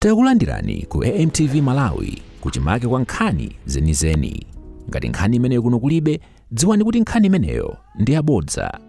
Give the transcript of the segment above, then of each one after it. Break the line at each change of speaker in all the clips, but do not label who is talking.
Takulandirani ku AMTV Malawi kuchimake kwa nkhani zenizeni. Ngati nkhani imeneyo kuno kulibe, dziwani kuti nkhani imeneyo ndi yabodza.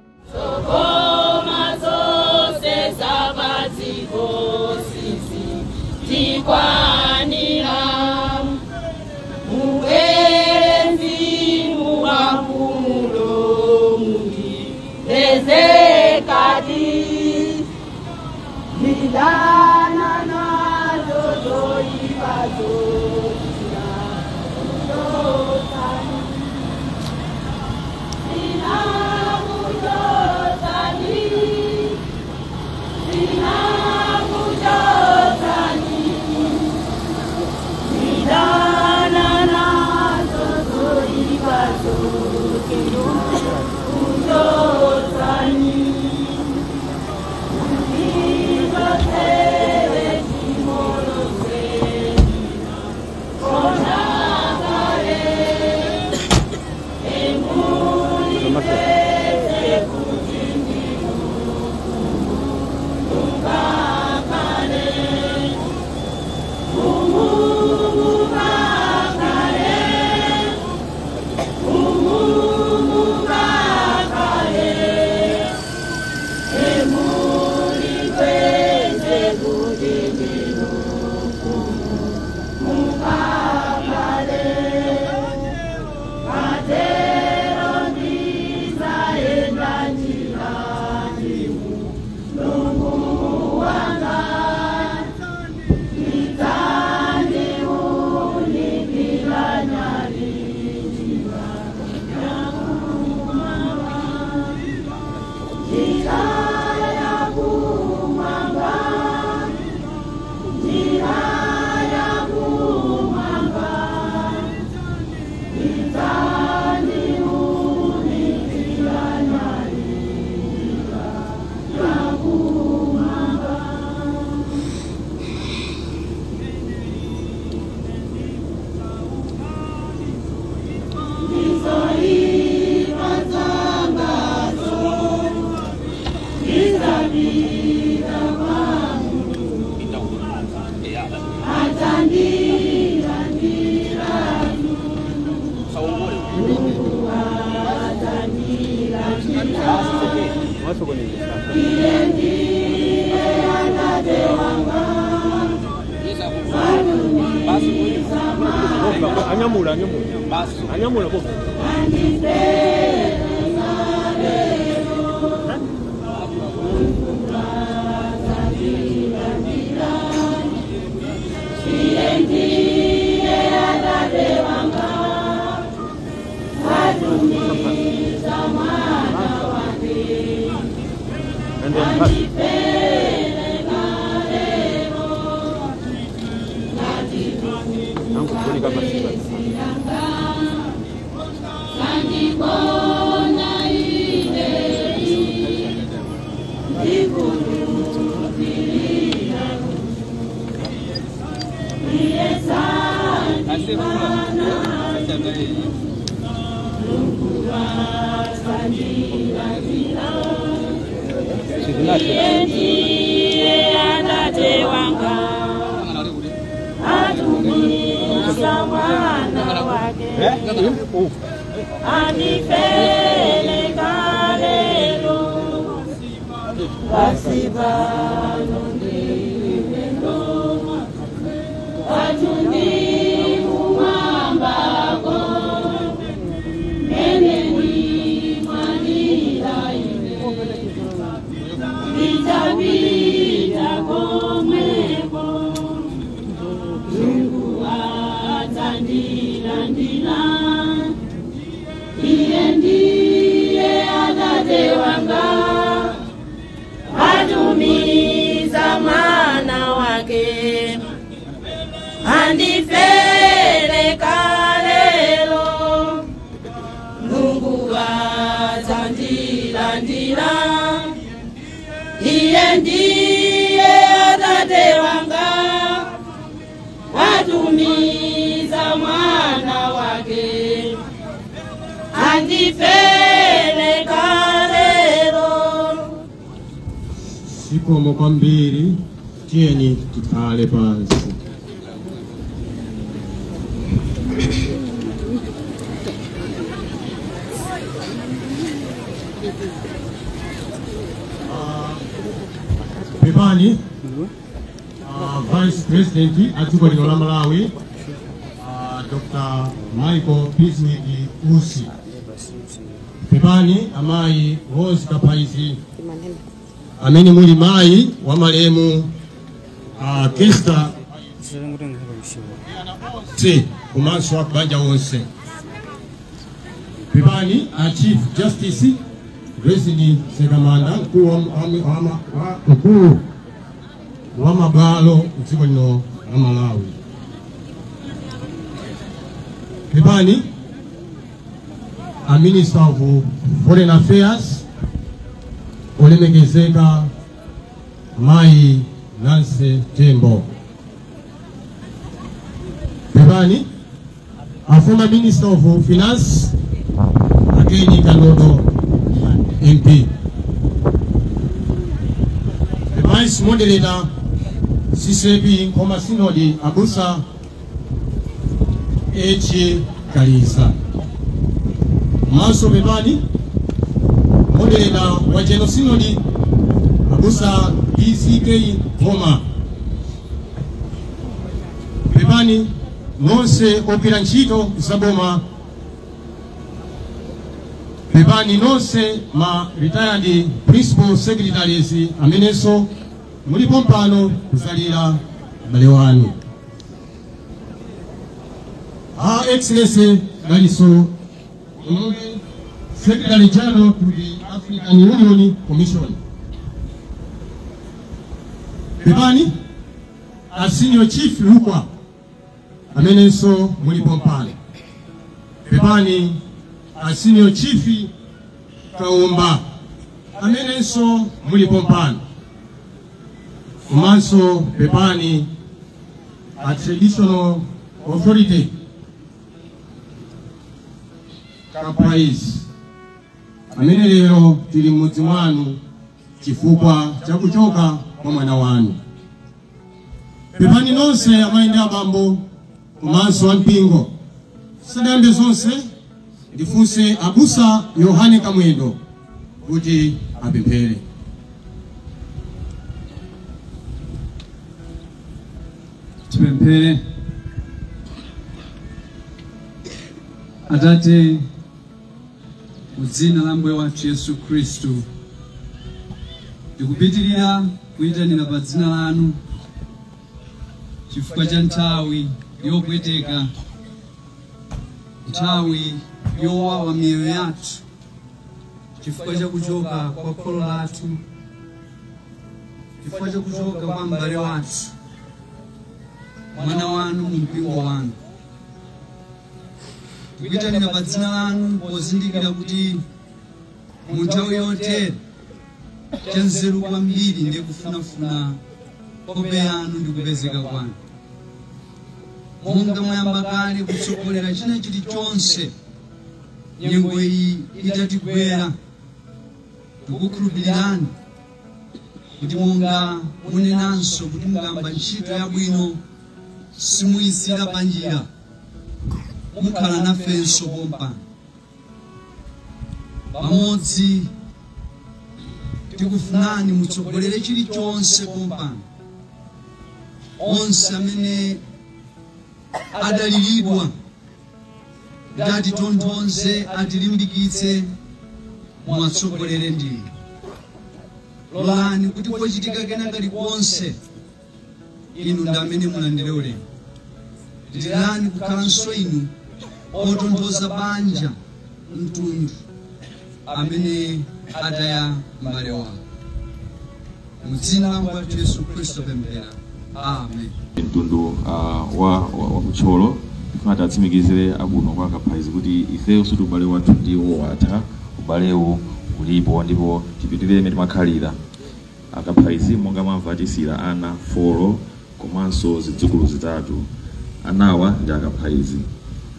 Zikomo kwambiri. Tiyeni tikhale pansi. Pepani, Vice President a dziko lino la Malawi, Dr. Michael Bizwick Usi. Pepani amayi Rose Kaphaizi amene muli mayi wa malemu Kester C komanso akubanja onse. Pepani a Chief Justice Grace Sekamanda, mkulu wa mabwalo mdziko lino la Malawi. Pepani a Minister of Foreign Affairs olemekezeka Mayi Nancy Tembo. Pepani a former Minister of Finance Akeni Kanodo MP. The Vice Moderator CCAP Nkhoma Synod Abusa H. Kalisa. Maso pepani Moderator wa General Synod Abusa BCK Homa. Pepani nonse ogwira ntchito zaboma. Pepani nonse ma retired principal secretaries amenenso mulipo mpano kuzalira m'bale wanu. Her Excellency Daliso Secretary General to the African Union Commission. Pepani a Senior Chief Lukwa amenenso mulipo mpano. Pepani a Senior Chief Kaumba amenenso mulipo mpano. Komanso pepani a Traditional Authority Kaphaizi amene lero tili m'mudzi mwanu chifukwa chakuchoka kwa mwana wanu. Pepani nonse amayi ndi abambo komanso ampingo. Sadayambe zonse ndifunse Abusa Yohane Kamwendo kuti apemphere.
Tipemphere. Atate, mu dzina la Mbuye wathu Yesu Khristu, ndikupitirira kuyitanira pa dzina lanu chifukwa cha nthawi yopweteka, nthawi yowawa miyoyo yathu, chifukwa cha kuchoka kwa kholo lathu, chifukwa cha kuchoka kwa m'bale wathu, mwana wanu mu mpingo wanu. Tikuyitanira pa dzina lanu pozindikira kuti mu nthawi yotere chanzeru kwambiri ndiye kufunafuna nkhope yanu ndi kupezeka kwanu. Monga mwayamba kale kutsogolera china chilichonse, nyengo iyi itatigwera, tikukhulupirirani kuti monga munenanso kuti mukamba ntchito yabwino simuyisira panjira, mukhala nafenso pompano. Pamodzi tikufunani mutsogolere chilichonse pompano. Onse amene adaliridwa kuti atitonthonze, atilimbikitse, muwatsogolere ndinu. Lolani kuti kochitika kena kalikonse inu ndi amene mulandire ulemu. Pitirani kukhalanso inu otonthoza banja mtundu amene ataya m'bale wawo. Mu dzina la Ambuye wathu Yesu Khristu pemphera. Amen.
Mtundu wa kutcholo tifuna tatsimikizire akuno kwa Kaphaizi kuti ifeyo suti ubale wathu ndiwo watha, ubalewu ulipo ndipo tipitirire imene timakhalira. Akaphaizi monga mwamva atisiyira ana 4 komanso zidzukulu 3. Anawa ndi Akaphaizi,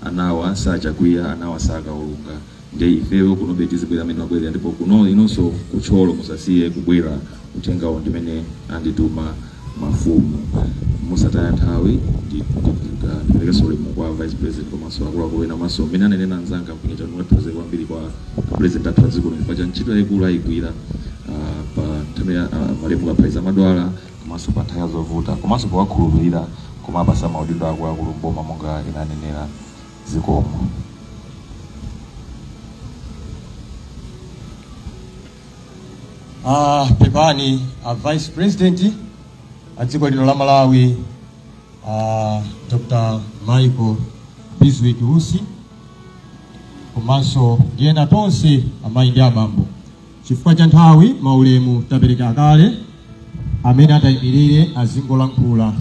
anawa sachakwiya, anawa sakaulunga. Ndiye ifeyo kunobe tizibwera amene mabwerera, ndipo kuno inonso kutcholo musasiye kubwera. Uthengawo ndimene andituma mafumu. Musataya nthawi, ndiperekenso ulemu kwa Vice President komanso akuluakulu ena, komanso mmene anenena anzanga mpinga chanu, kwambiri kwa President athu a dziko lino chifukwa cha ntchito yayikulu ayigwira pa nthawi ya malemu Kaphaizi amadwala, komanso pa nthawi zovuta, komanso powakhulupirira koma apasa maudindo akuluakulu mboma monga ena anenera. Zikomo.
Pepani a Vice President a dziko lino la Malawi, Dr. Michael Bizwick Usi, komanso ndi ena tonse, amayi ndi abambo, chifukwa cha nthawi, maulemu tapereka kale, amene atayimirire azingolankhula.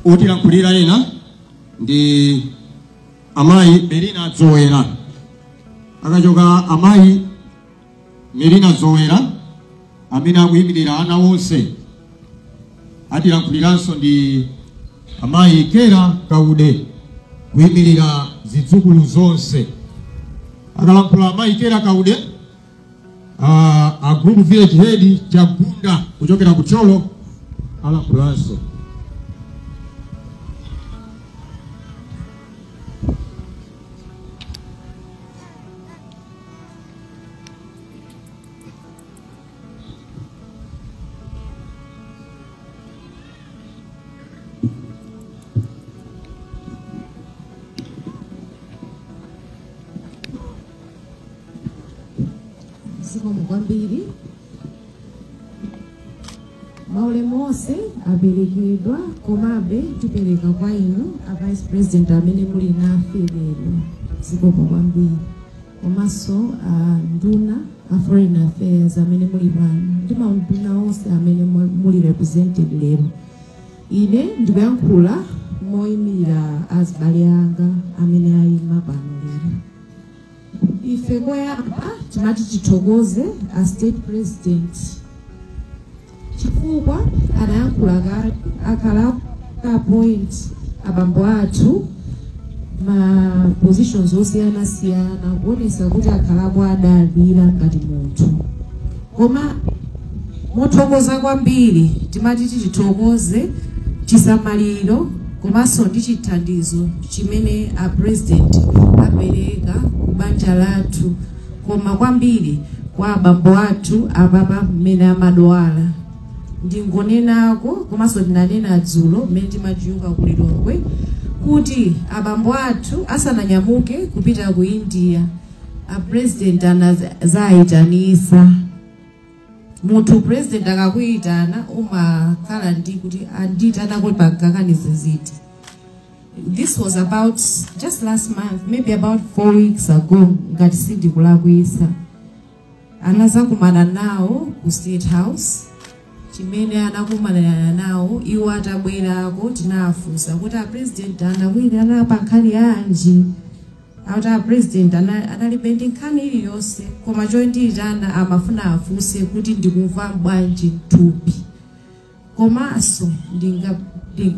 Utilankhulira ena ndi amayi Melina Zowera. Akachoka amayi Melina Zowera amene akuyimirira ana onse, atilankhuliranso ndi amayi Kera Kaude kuyimirira zidzukulu zonse. Akalankhula amayi Kera Kaude, a group village head Chagunda kuchokera ku Thyolo alankhulanso.
Zikomo kwambiri. Maulemu onse aperekedwa, komabe tipereka kwa inu a Vice President amene muli nafe lero, zikomo kwambiri, komanso a nduna a Foreign Affairs amene muli pano ndi maunduna onse amene muli represented lero. Ine ndikuyankhula moyimirira azibale anga amene ayima pano lero. Ife koyamba timati tithokoze a State President chifukwa anayankhula kale, akhala appoint abambo athu ma positions osiyanasiyana kuonesa kuti akhalako adalira ngati munthu. Koma mothokoza kwambiri timati tithokoze chisamaliro komanso ndi chithandizo chimene a President apereka ku banja lathu, koma kwambiri kwa abambo athu apapa mmene amadwala. Ndingonenako, komanso ndinanena dzulo mmene timachiyuka ku Lilongwe, kuti abambo athu asananyamuke kupita ku India, a President anazayitanisa munthu. President akakuyitana umakhala ndi kuti andiyitana kuti pagakanize ziti. This was about just last month, maybe about 4 weeks ago ngati sindikulakwisa. Anazakumana nawo ku State House. Chimene anakumana nawo, iwo atabwerako tinafunsa kuti a President anakuyitana pa nkhani yanji, akuti a President analibe ndi nkhani iliyonse, koma chondiyitana amafuna afunse kuti ndikumva bwanji mthupi, komanso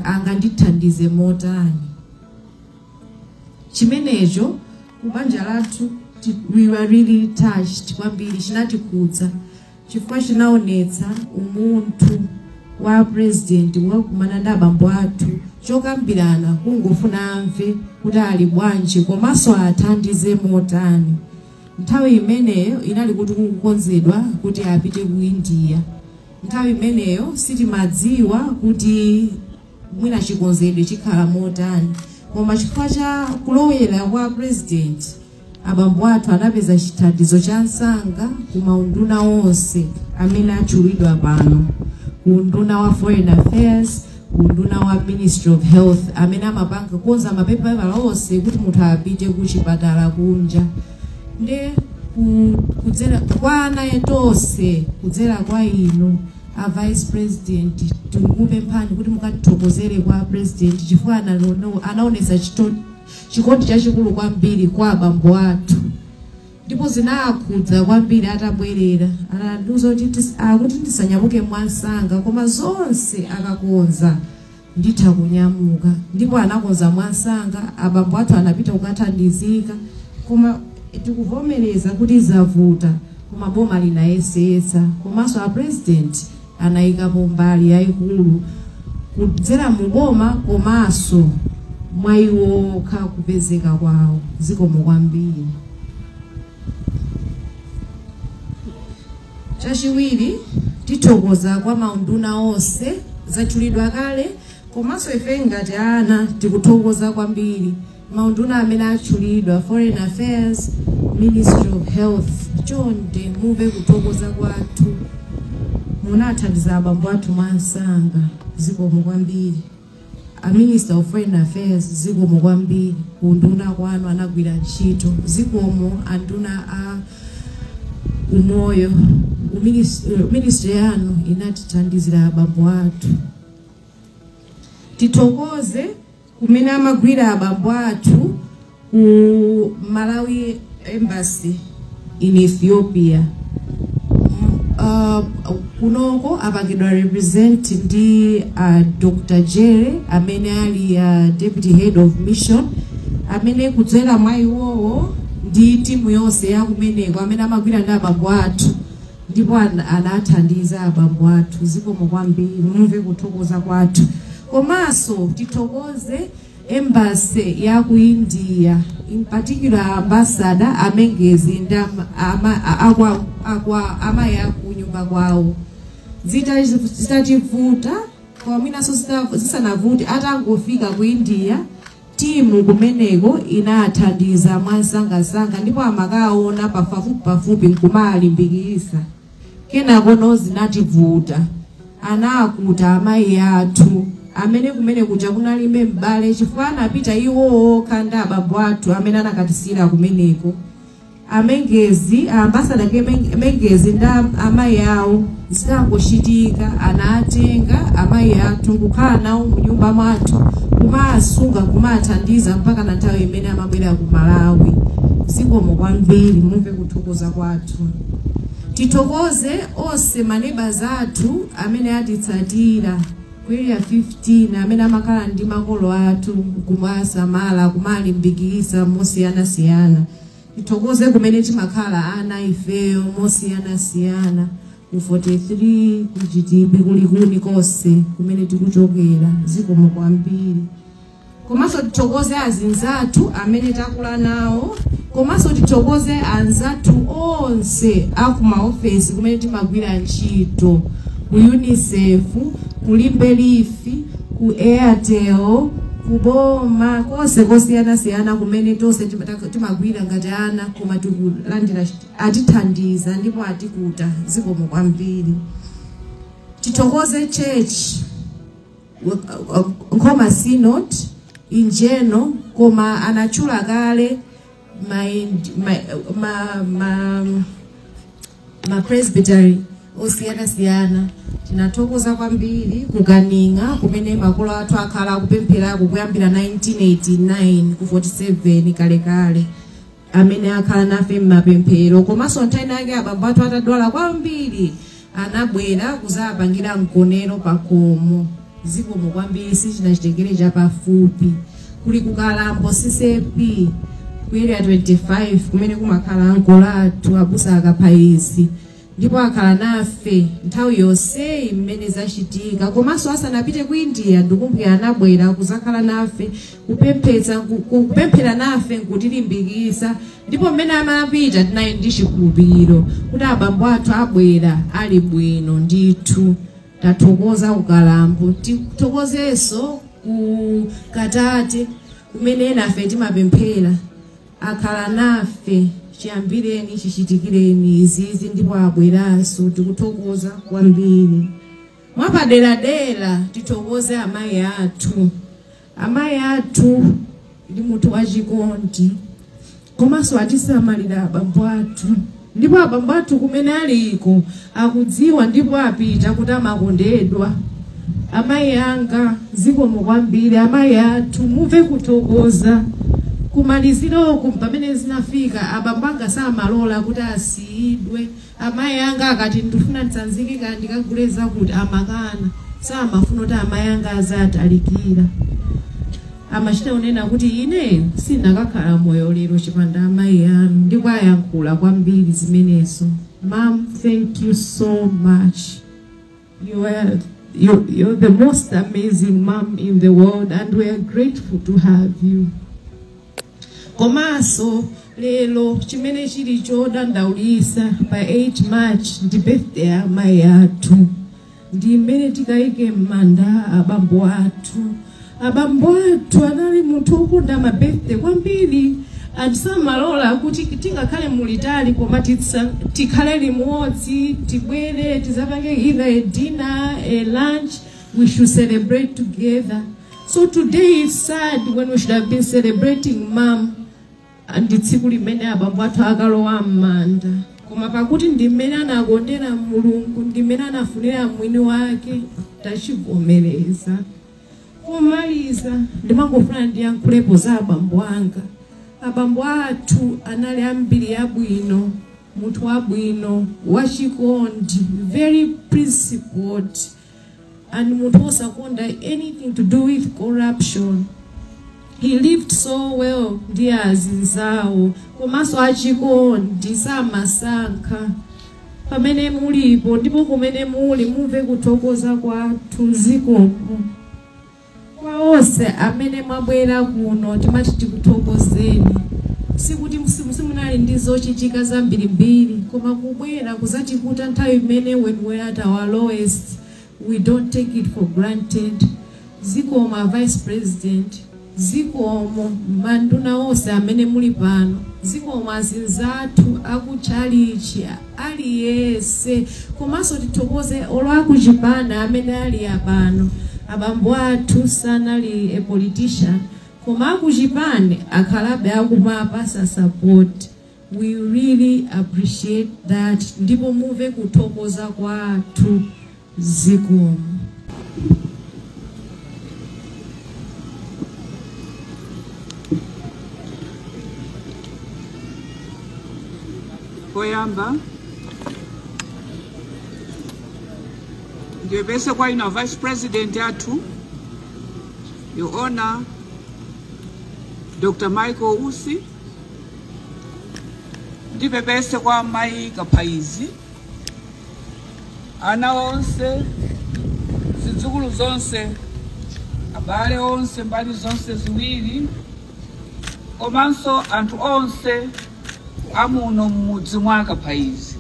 angandithandize motani. Chimenecho kubanja lathu we were really touched kwambiri, chinatikhudza chifukwa chinaonetsa umunthu wa President wakumana ndi abambo athu, chokambirana kungofuna amve kuti ali bwanji komanso athandize motani. Nthawi imeneyo inali kuti kukonzedwa kuti apite ku India. Nthawi imeneyo sitimadziwa kuti mwina chikonzedwe chikhala motani, koma chifukwa cha kulowera kwa President, abambo athu anapeza chithandizo cha msanga ku maunduna onse amene atchulidwa pano, ku unduna wa Foreign Affairs, ku unduna wa Ministry of Health amene amapanga kukonza mapepala onse kuti munthu apite ku chipatala kunja. Nde kudzera kwa ana tonse, kudzera kwa inu a Vice President, tikukupemphani kuti mukatithokozere kwa President chifukwa anaonesa chikondi chachikulu kwambiri kwa abambo athu, ndipo zinakhudza kwambiri. Atabwerera anandiuza kuti akuti ndisanyamuke mwansanga, koma zonse akakonza nditha kunyamuka. Ndipo anakonza mwansanga, abambo athu anapita kukathandizika. Koma Tikuvomereza kuti zavuta, koma boma linayesetsa, komanso a president anayikapo mbali yayikulu kudzera mu boma komanso mwa iwo okha kupezeka kwawo. Zikomo kwambiri. Chachiwiri, tithokoza kwa maunduna onse, zatchulidwa kale, komanso ife ngati ana tikuthokoza kwambiri maunduna amene atchulidwa: Foreign Affairs, Ministry of Health. Chonde muve kuthokoza kwathu, munathandiza abambo athu mwansanga, zikomo kwambiri. A Minister of Foreign Affairs, zikomo kwambiri, kunduna kwanu anagwira ntchito, zikomo. Anduna a umoyo, ministry yanu inatithandizira abambo athu. Tithokoze kumene amagwira abambo athu ku Malawi Embassy in Ethiopia. Kunoko apangidwa represent ndi Dr Jere amene ali deputy head of mission, amene kudzera mwa iwowo ndi timu yonse yakumeneko amene amagwira ndi abambo athu ndipo anathandiza abambo athu. Zikomo kwambiri, mumve kuthokoza kwathu. Komanso tithokoze embassy ya ku India, in particular ambassador amengezi ndi amayi akunyumba kwawo. Zitativuta, koma mwinanso zisanavute, atangofika ku India, timu kumeneko inathandiza mwansangasanga ndipo amakaona pafupi pafupi nkumalimbikisa. Kenako no zinativuta, anakuta amayi athu amene kumene kuja kunalibe m'bale, chifukwa anapita iwo okha ndi abambo athu amene anakatisira kumeneko. Amengezi, ambassador Mengezi ndi amayi awo, zitangochitika anatenga amayi athu kukhala nawo munyumba mwathu, kumasunga, kumathandiza mpaka na nthawi imene amabwera ku Malawi. Zikomo kwambiri, mumve kuthokoza kwathu. Tithokoze onse maneighbors athu amene atitsatira ku Area 15, amene amakhala ndi makolo athu kumasamala, kumalimbikisa mosiyanasiyana. Tithokoze kumene timakhala ana ifeyo mosiyanasiyana, ku 43, ku Chitipi, kulikuni konse kumene tikuchokera, zikomo kwambiri. Komanso tithokoze azinzathu amene takula nawo, komanso tithokoze anzathu onse akumaofesi kumene timagwira ntchito, ku UNICEF, ku Limbe Leaf, ku Airtel, kuboma konse kosiyanasiyana kumene tonse timagwira ngati ana, koma tikulandira atithandiza ndipo atikuta, zikomo kwambiri. Tithokoze church, Nkhoma Synod in general, koma anachula kale ma presbytery osiyanasiyana. Tinathokoza kwambiri kukaninga kumene makolo athu akhala akupempherako kuyambira 1989 ku 47 kalekale, amene akhala nafe m'mapemphero. Komanso nthawi yake abambo athu atadwala kwambiri, anabwera kuzapangira mgonero pakhomo, zikomo kwambiri, sichinachitengere chapafupi. Kuli kukalambo CCAP ku Area 25 kumene kumakhala ankolo athu abusa akaphayisi, ndipo akhala nafe nthawi yonseyi mmene zachitika. Komanso asanapite ku India, ndikumbukira anabwera kuzakhala nafe, kupemphetsa, kupemphera nafe nkutilimbikisa, ndipo mmene amapita tinali ndi chikhulupiriro kuti abambo athu abwera ali bwino ndithu. Tathokoza kukalambo. Tithokozenso ku Katate kumene nafe timapemphera, akhala nafe chiyambireni chichitikireni izizi ndipo abweranso, tikuthokoza kwambiri. Mwapaderadera tithokoze amayi athu. Amayi athu ndi munthu wachikondi, komanso atisamalira abambo athu, ndipo abambo athu kumene aliko akudziwa ndipo apita kuti amakondedwa. Amayi anga, zikomo kwambiri. Amayi athu, mumve kuthokoza. Kumaliziroko pamene zinafika, abambo anga samalola kuti asiyidwe. Amayi anga akati ndifuna nditsanzike kana ndikagule zakuti, amakana, samafuna kuti amayi anga azatalikira. Amachita kunena kuti ineyo sindakakhala moyo lero chipanda amayi anu, ndipo ayankhula kwambiri zimenezo. Mom, thank you so much. You're the most amazing mom in the world, and we are grateful to have you. Komanso lero chimene chili chodandaulisa, pa 8 March ndi birthday ya amayi athu, ndi mmene tikayike m'manda abambo athu. Abambo athu anali munthu wokonda ma birthday kwambiri, and samalola kuti tingakhale mulitali, koma tikhale limodzi, tibwere tizapange either a dinner, a lunch. We should celebrate together. So today is sad when we should have been celebrating Mom, ndi tsiku limene abambo athu akalowa m'manda. Koma pakuti ndi mmene anakondera Mulungu, ndi mmene anafunira mwini wake, tachivomereza. Pomaliza, ndimangofuna ndiyankhulepo za abambo anga. Abambo athu anali ambiri abwino, munthu wabwino, wachikondi, very principled, and munthu osakonda anything to do with corruption. He lived so well ndi azinzawo, komanso achikondi, samasankha. Pamene mulipo ndipo kumene muli, mumve kuthokoza kwathu. Zikomo. Kwa onse amene mwabwera kuno, timati tikuthokozeni. Sikuti simunali ndi zochitika zambirimbiri, koma kubwera kuzatikuta nthawi imene when we're at our lowest, we don't take it for granted. Zikomo, Vice President. Zikomo, manduna onse amene muli pano. Zikomo, azinzathu akutchalichi, aliyense. Komanso tithokoze olo akuchipana amene ali apano. Abambo athu sanali a politician, koma akuchipani akhalabe akumapasa support. We really appreciate that, ndipo mumve kuthokoza kwathu. Zikomo.
Poyamba ndipepese kwa inu Vice President athu, Your Honor Dr. Michael Usi. Ndipepese kwa Mayi Kaphaizi, ana onse, zidzukulu zonse, abale onse mbali zonse ziwiri, komanso anthu onse amuno m'mudzi mwa Kaphaizi.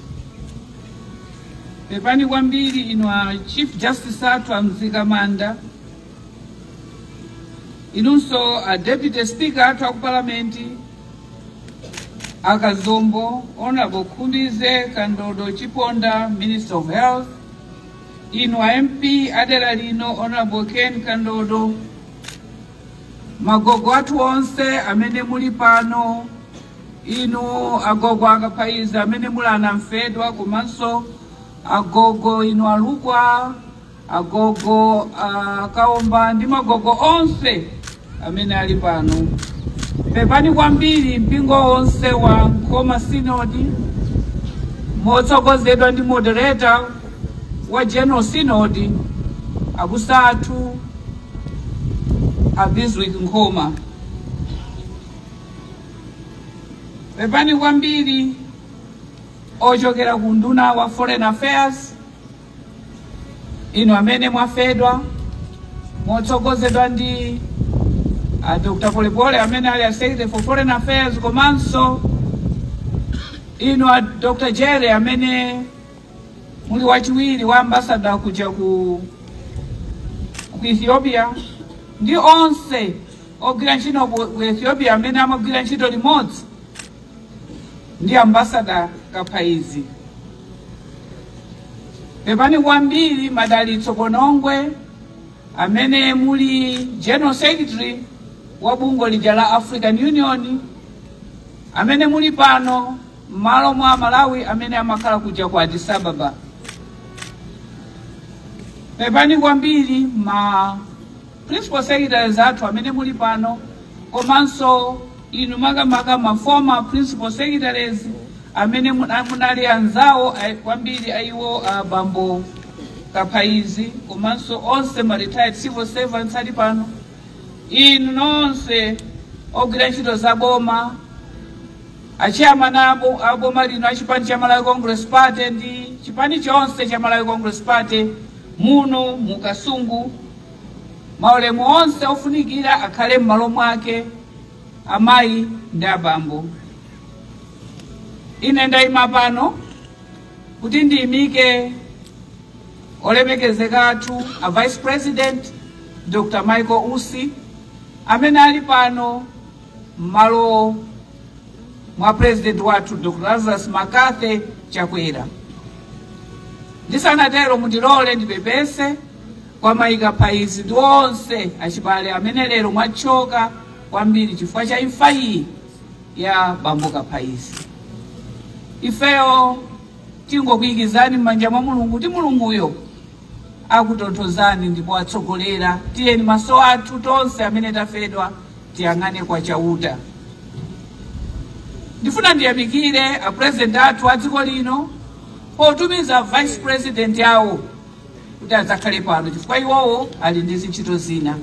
Pepani kwambiri inu a Chief Justice athu a Mzikamanda, inunso a Deputy Speaker athu aku Palamenti Akazombo, Honorable Khumbize Kandodo Chiponda, Minister of Health, inu a MP adera lino, Honorable Ken Kandodo, magogo athu onse amene muli pano, inu agogo Akaphaizi amene muli anamfedwa, komanso agogo inu Alukwa, agogo Kaomba ndi magogo onse amene ali pano. Pepani kwambiri mpingo wonse wa Nkhoma Synod motsogozedwa ndi moderator wa General Synod, abusa athu a Bizwick Nkhoma. Pepani kwambiri ochokera ku nduna wa Foreign Affairs, inu amene mwafedwa motsogozedwa ndi a Dr. Polepole amene ali a Secretary for Foreign Affairs, komanso inu a Dr. Jere amene muli wachiwiri wa ambassador kuja ku Ethiopia, ndi onse ogwira ntchito ku Ethiopia amene amagwira ntchito limodzi ndi Ambassador Kaphaizi. Pepani kwambiri Madalitso Konongwe amene muli General Secretary wa bungwe lija la African Union, amene muli pano m'malo mwa Malawi amene amakhala kuja ku Addis Ababa. Pepani kwambiri ma principal secretaries athu amene muli pano, komanso inu makamaka ma former principal secretaries amene munali anzawo kwambiri aiwo abambo Kaphaizi, komanso onse ma retired civil servants ali pano. Inu nonse ogwira ntchito za boma, achairman aboma lino a chipani cha Malawi Congress Party ndi chipani chonse cha Malawi Congress Party muno mu Kasungu, maulemu onse ofunikira akhale m'malo mwake, amayi ndi abambo. Ine ndayima pano kuti ndiyimike olemekezeka athu a Vice President Dr. Michael Usi amene ali pano m'malo mwa President wathu Dr. Lazarus McCarthy Chakwera. Ndisanatero, mundilole ndipepese kwa mayi Kaphaizi ndi onse achibale amene lero mwachoka kwambiri chifukwa cha imfa iyi ya bambo Kaphaizi. Ifeyo tingokuyikizani m'manja mwa Mulungu kuti Mulunguyo akutonthozani ndipo atsogolera. Tiyeni maso athu tonse amene tafedwa tiyang'ane kwa Chauta. Ndifuna ndiyamikire a President athu a dziko lino potumiza Vice President yawo kuti adzakhale pano, chifukwa iwowo ali ndi zintchito zina,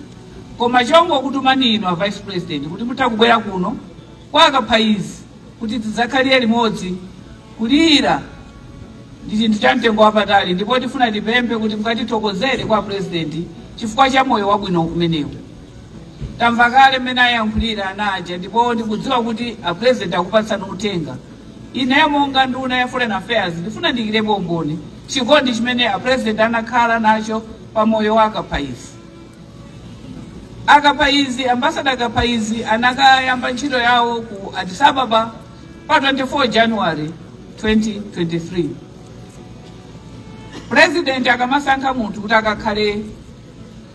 koma chongokutumani inu a Vice President kuti mutha kubwera kuno kwa Kaphaizi kuti tidzakhalire limodzi kulira ndi chinthu cha mtengo wapatali. Ndipo tifuna tipemphe kuti mukatithokozere kwa President chifukwa cha moyo wabwino umenewu. Tamva kale mmene ayankhulira anaja, ndipo ndikudziwa kuti a President akupatsani uthenga. Ineyo monga nduna ya Foreign Affairs ndifuna ndiyikirepo umboni chikondi chimene a President anakhala nacho pa moyo wa Akaphaizi. Akaphaizi, Ambassador Kaphaizi anakayamba ntchito yawo ku Addis Ababa pa 24 January 2023. President akamasankha munthu kuti akakhale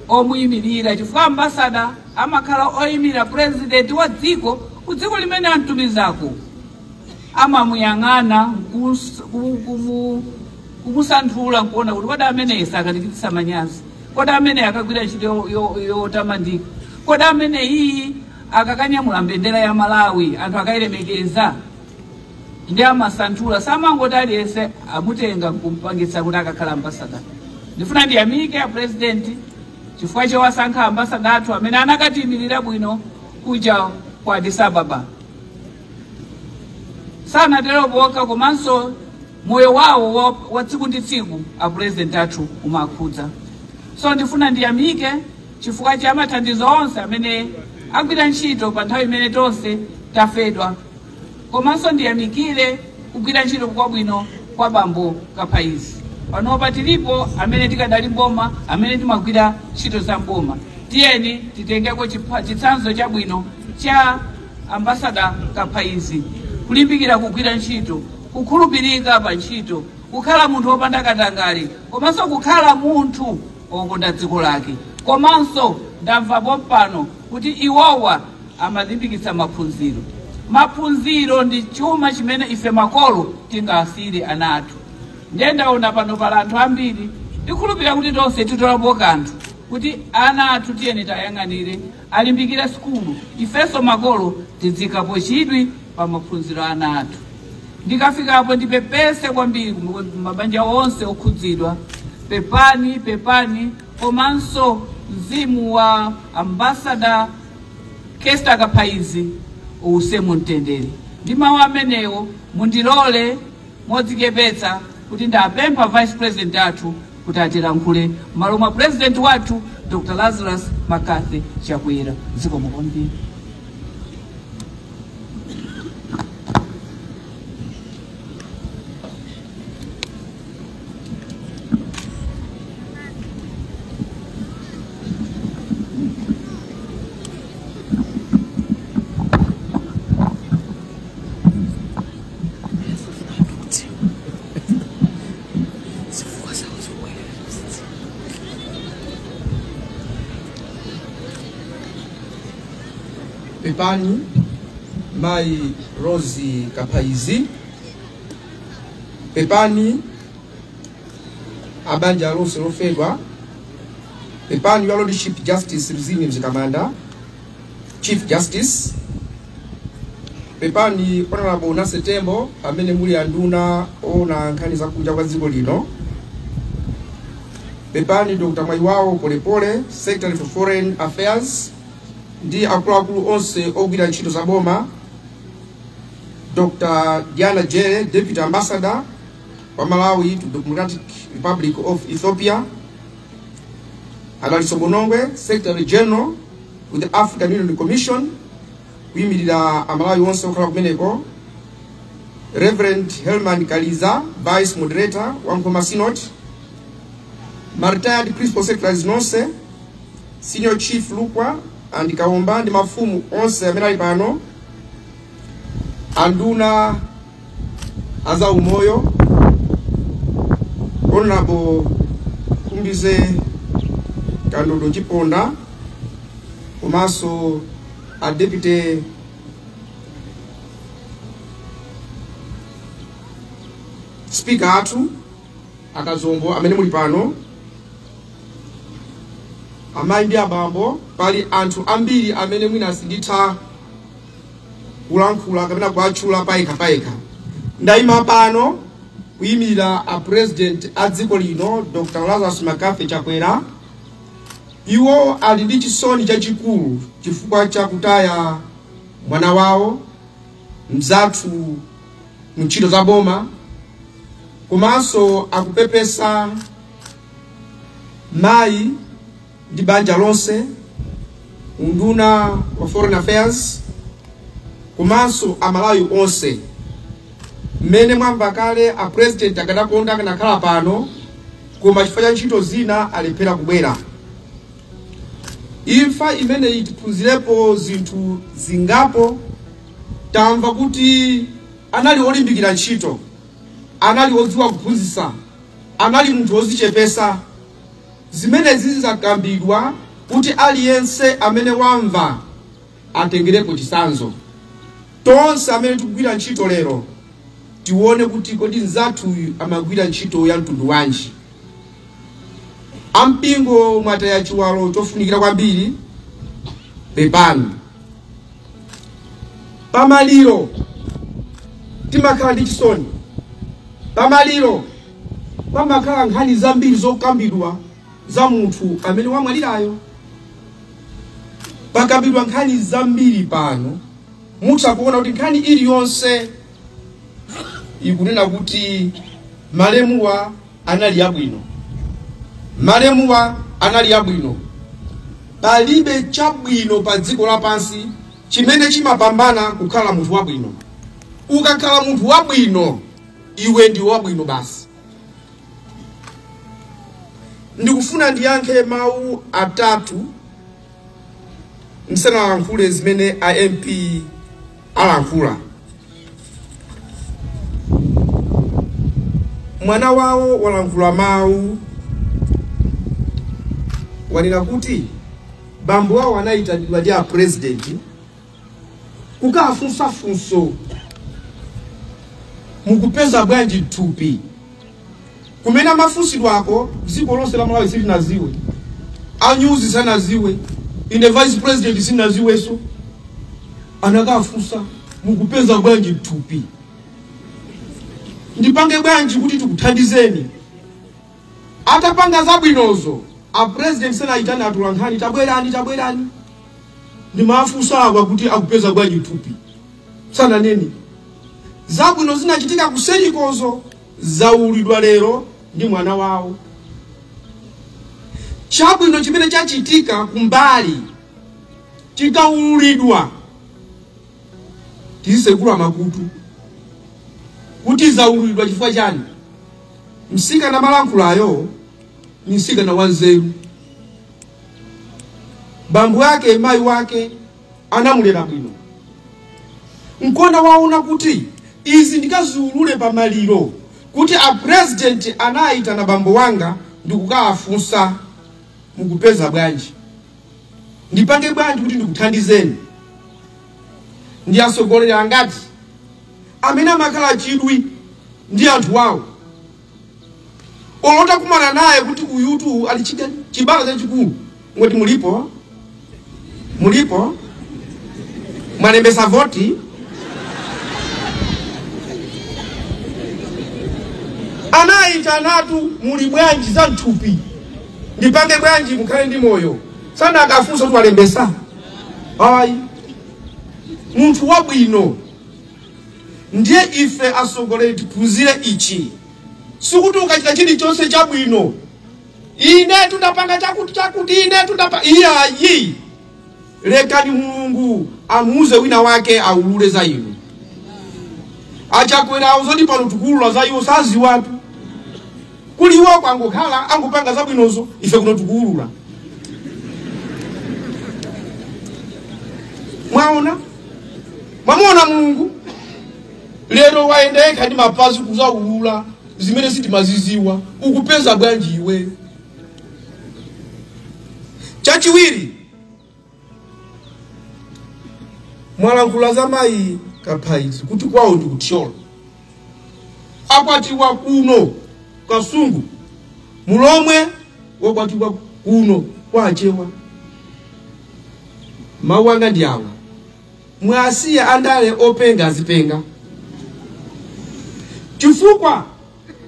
omuyimirira, chifukwa ambassador amakhala oyimira president wa dziko ku dziko limene amtumizako, amamuyang'ana, kumusanthula nkuona kuti kodi ameneyi sakatichititsa manyazi, kodi ameneyi akagwira ntchito yotamandika, kodi ameneyi akakanyamula mbendera ya Malawi anthu akayilemekeza. Ndi amasanthula, samangoti aliyense amutenga nkumpangitsa kuti akakhala ambassador. Ndifuna ndiyamike a President chifukwa chowasankha ambassador athu amene anakatiyimirira bwino kuja ku Addis Ababa. Sanatero pokha, komanso moyo wawo wa tsiku ndi tsiku a President athu umakhudza. So ndifuna ndiyamike chifukwa cha mathandizo onse amene agwira ntchito pa nthawi imene tonse tafedwa, komanso ndiyamikire kugwira ntchito kwabwino kwa bambo Kaphaizi. Panopa tilipo amene tikadali mboma, amene timagwira ntchito za mboma, tiyeni titengeko chitsanzo chabwino cha Ambassador Kaphaizi: kulimbikira kugwira ntchito, kukhulupirika pa ntchito, kukhala munthu wopanda katangale, komanso kukhala munthu wokonda dziko lake. Komanso ndamva pompano kuti iwowa amalimbikitsa maphunziro. Maphunziro ndi chuma chimene ife makolo tingasiyire ana athu. Ndiye ndaona pano pala anthu ambiri, ndikhulupirira kuti tonse titolapo kanthu kuti ana athu tiyeni tayang'anire alimbikire sukulu. Ifenso makolo tidzikapo chidwi pa maphunziro ana athu. Ndikafikapo ndipepese kwambiri ku mabanja onse okhudzidwa. Pepani, pepani. Komanso mzimu wa Ambassador Kester Kaphaizi uuse mumtendere. Ndi mawu amenewo, mundilole modzichepetsa kuti ndapempha Vice President athu kuti atilankhule m'malo mwa President wathu Dr. Lazarus McCarthy Chakwera. Zikomo kwambiri.
Zifukwa zawo zobwerera.
Pepani mayi Rose Kaphaizi, pepani abanja lonse lofedwa, pepani Your Lordship Justice Rizine Mzikamanda, Chief Justice, pepani Honorable Nancy Tembo amene muli anduna oona nkhani zakunja kwa dziko lino, pepani Dr. Mwayiwawo Polepole, Secretary for Foreign Affairs. ndi akuluakulu onse ogwira ntchito za boma, Dr. Diana Jere, Deputy Ambassador wa Malawi to Democratic Republic of Ethiopia, Adaliso Bonongwe, Secretary General with the African Union Commission, kuyimirira Amalawi onse okhala kumeneko, Reverend Helman Kaliza, Vice Moderator wa Nkhoma Synod, ma retired Principal Secretaries nonse, Senior Chief Lukwa and Kaomba ndi mafumu onse amene ali pano, anduna aza umoyo, Honorable Khumbize Kandodo Chiponda, komanso a Deputy Speaker athu akazombo amene muli pano, amayi ndi abambo, pali anthu ambiri amene mwina sinditha kulankhula kapena kuatchula payekha. Ndayima pano kuyimirira a President a dziko lino Dr. Lazarus McCarthy Chakwera. Iwo ali ndi chisoni chachikulu chifukwa chakutaya mwana wawo, mzathu mntchito za boma, komanso akupepesa mayi ndi banja lonse, unduna wa Foreign Affairs, komanso Amalawi onse. Mmene mwamva kale, a President akadakonda akanakhala pano, koma chifukwa cha ntchito zina alephera kubwera. Imfa imeneyi tiphunzirepo zinthu zingapo. Tamva kuti anali olimbikira ntchito, anali odziwa kuphunzitsa, anali munthu wodzichepesa. Zimenezi zizakambidwa kuti aliyense amene wamva atengerepo chitsanzo. Tonse amene tikugwira ntchito lero tione kuti kodi mzathuyu amagwira ntchito ya mtundu wanji. Ampingo mwataya chiwalo chofunikira kwambiri, pepani. Pamaliro timakhala ndi chisoni, pamaliro pamakhala nkhani zambiri zokambidwa za munthu amene wamwalirayo. Pakambidwa nkhani zambiri pano, mutha kuona kuti nkhani iliyonse ikunena kuti malemuwa anali abwino, malemuwa anali abwino. Palibe chabwino pa dziko lapansi chimene chimapambana kukhala munthu wabwino. Ukakhala munthu wabwino, iwe ndi wabwino basi. Ndikufuna ndiyankhe mawu atatu msanalankhule zimene a MP alankhula. Mwana wawo walankhula mawu, wanena kuti bambo wawo anayitanidwa ndi a President kukafunsa funso, mukupeza bwanji thupi? Kumene amafunsidwako dziko lonse la Malawi silinaziwe, anyuzi sanaziwe, ine Vice President sinaziwenso. Anakafunsa, mukupeza bwanji thupi? Ndipange bwanji kuti tikuthandizeni? Atapanga zabwinozo, a President sanayitane atolankhani, tabwerani tabwerani, ndimafunsa akwa kuti akupeza bwanji thupi, sananene. Zabwino zinachitika kuserikozo zaulidwa lero ndi mwana wawo. Chabwino chimene chachitika kumbali chikaulidwa, tisekula makutu kuti zaulidwa chifukwa chani. Msikana malankhulayo ni msikana wanzeru. Bambo wake mayi wake anamulera bwino. Nkona waona kuti izi ndikaziulule pamaliro kuti a President anayitana bambo wanga ndikukafunsa mukupeza bwanji, ndipange bwanji kuti ndikuthandizeni. Ndi atsogoleri angati amene amakhala chidwi ndi anthu wawo, olota kumana naye kuti uyutu ali chibala chachikulu, ngoti mulipo mulipo mwalembesa voti. Anayitanatu muli bwanji za mthupi, ndipange bwanji mukhale ndi moyo. Sana akafunsa kuti walembesa. Ayi, munthu wabwino. Ndiye ife atsogoleri tiphunzire ichi. Sikuti ukachita chilichonse chabwino, ine tundapanga chakuti chakuti, ine tundapa iyayi. Lekani Mulungu amuuze wina wake aulule za inu. Achakwera uzoti pano tukulula za iwo saziwatu. Kuli iwo kwangokhala angupanga zabwinozo, ife kuno tukulula. Mwaona? Mwamuona Mulungu? Lero waendeka ndi mapazi kuzaulula zimene sitimaziziwa, ukupeza bwanji iwe. Chachiwiri, mwalankhula za mayi Kaphaizi kuti kwawo ndi kuthyola. Akwatiwa kuno Kasungu, mulomwe wakwatiwa kuno kwa Achewa. Mawu anga ndi awa: mwasiya andale openga azipenga, chifukwa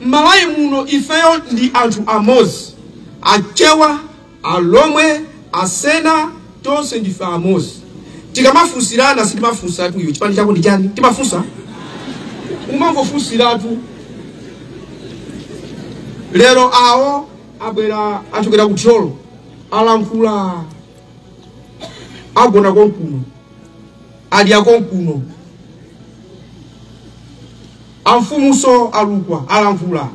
m'Malawi muno ifeyo ndi anthu amozi. Achewa, Alomwe, Asena, tonse ndife amozi. Tikamafunsirana sitimafunsatu iwe chipani chako ndi chani, timafunsa umangofunsiratu. Lero awo abwera achokera kuthyolo, alankhula agona konkuno, adya konkuno. Amfumuso alukwa alankhula.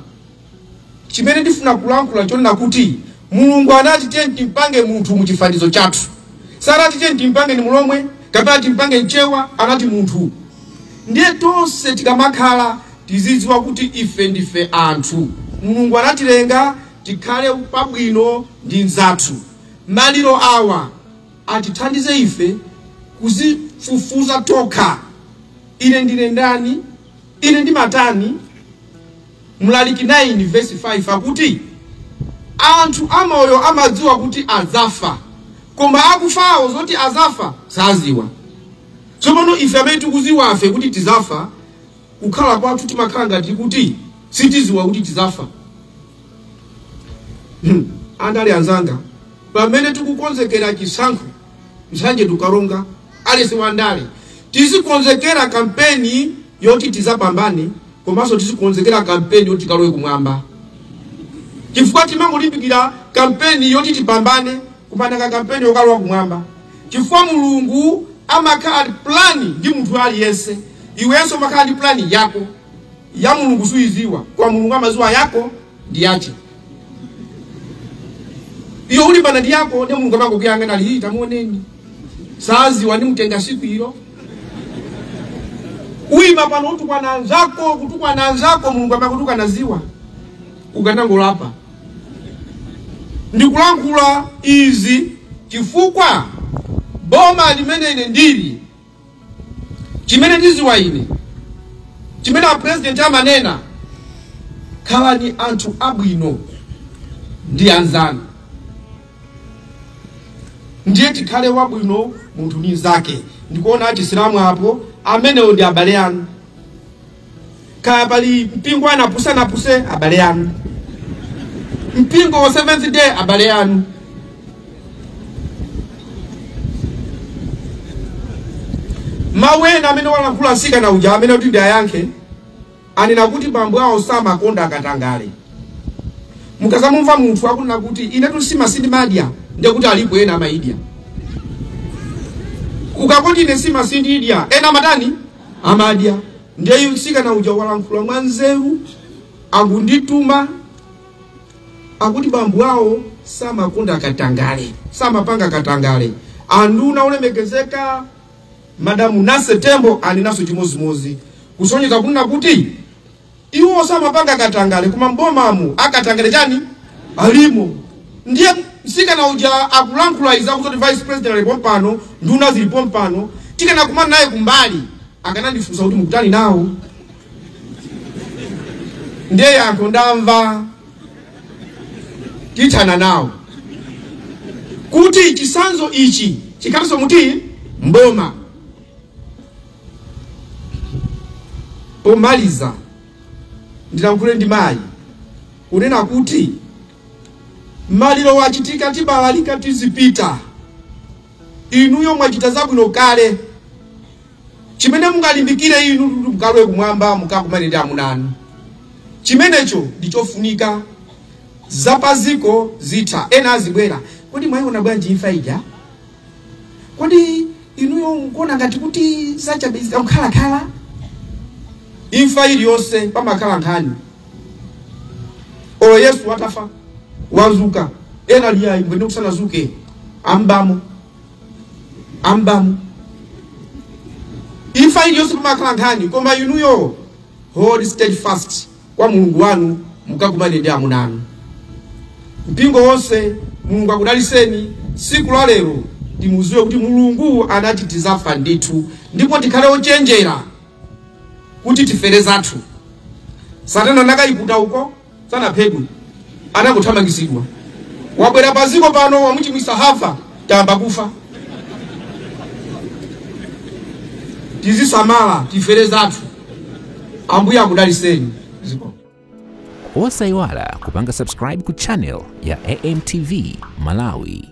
Chimene ndifuna kulankhula chonena kuti Mulungu anati tiye timpange munthu mu chifanizo chathu. Sanati tiye timpange ni mulomwe kapena timpange mchewa, anati munthu. Ndiye tonse tikamakhala tizidziwa kuti ife ndife anthu. Mulungu anatilenga tikhale pabwino ndi nzathu. Maliro awa atithandize ife kuzifufuza tokha. Ine ndine ndani? Ine ndimatani? Mlaliki 9 verse 5 akuti anthu amoyo amadziwa kuti azafa, koma akufawo zoti azafa saziwa. Tsopano ife amene tikuziwa afe kuti tizafa, kukhala kwathu timakhala ngati kuti sitiziwa kuti tizafa. Andale anzanga, pamene tikukonzekera chisankho Nsanje tukaronga alisi wandale, tizikonzekera kampeni yoti tizapambane, komanso tizikonzekera kampeni yoti tikalowe kumwamba. Chifukwa timangolimbikira kampeni yoti tipambane, kupanaka kampeni yokalowa kumwamba. Chifukwa Mulungu amakhala ndi plani ndi munthu aliyense. Iwenso umakhala ndi plani yako ya Mulungu suiziwa, kwa Mulungu amaziwa yako ndi yache. Iyo ulimbana ndi yako ndi Mulungu amakukuyang'ana ali tamuoneni saziwa ndi mtenga siku ilo. Uima pano utukwana anzako, kutukwana anzako, Mulungu amakutukana ziwa ukanangolapa. Ndikulankhula izi chifukwa boma limene ine ndili, chimene ndiziwa ine, chimene a president amanena, khalani anthu abwino ndi anzanu. Ndiye tikhale wabwino munthu ndi nzake. Ndikuona achisilamu apo amenewo ndi abale anu. Kaya pali mpingo anapuse anapuse abale anu, mpingo wa Seventh Day abale anu. Mawu ena amene walankhula mtsikana uja amene kuti ndi ayankhe, anena kuti bambo awo samakonda akatangale. Mukazamumva munthu akunena kuti ine tusima sindimadya, ndiye kuti alipo ena amaidya. Ukakoti ine sima sindidya, ena amatani? Amadya. Ndiye mtsikana uja walankhula mwanzeru, akundituma akuti bambo awo samakonda katangale, samapanga katangale. Anduna olemekezeka Madamu Nase Tembo alinaso chimozimozi, kusonyeza kunena kuti iwo samapanga katangale, koma mbomamu akatangale chani alimo. Ndiye mtsikana uja akulankhula iza kuti vice president alipo pano, nduna zilipo pano, tikana kumana naye kumbali akanandifunsa kuti mukutani nawo. Ndiye yankho ndamva tithana nawo kuti chisanzo ichi chikhalenso muti mboma. Pomaliza ndilankhule ndi mayi kunena kuti maliro wachitika, tibalalika, tizipita. Inuyo mwachita zabwino kale. Chimene mungalimbikire inu mukalowe kumwamba mukakumane ndi amuna anu. Chimenecho ndichofunika. Zapaziko zitha, ena azibwera. Kodi mwayiona bwanji imfa ija? Kodi inuyo nkuona ngati kuti zachabe mkhalakhala? Imfa iliyonse pamakhala nkhani. Olo Yesu atafa wazuka, ena liyayi mbwene kusanazuke ambamo ambamo. Imfa iliyonse pamakhala nkhani, koma inuyo hold steadfast kwa Mulungu wanu mukakumane ndi amuna anu. Mpingo wonse Mulungu akudaliseni. Siku la lero timuziwe kuti Mulungu anati tizafa ndithu, ndipo tikhale ochenjera kuti tifere zathu. Satana nakayikuta uko sanaphedwe, anakuthamangitsidwa. Wabwera paziko pano wamuchimwisa Hava, tayamba kufa. Tizisamala tifere zathu. Ambuye akudaliseni.
Osayiwala kupanga subscribe ku channel ya AMTV Malawi.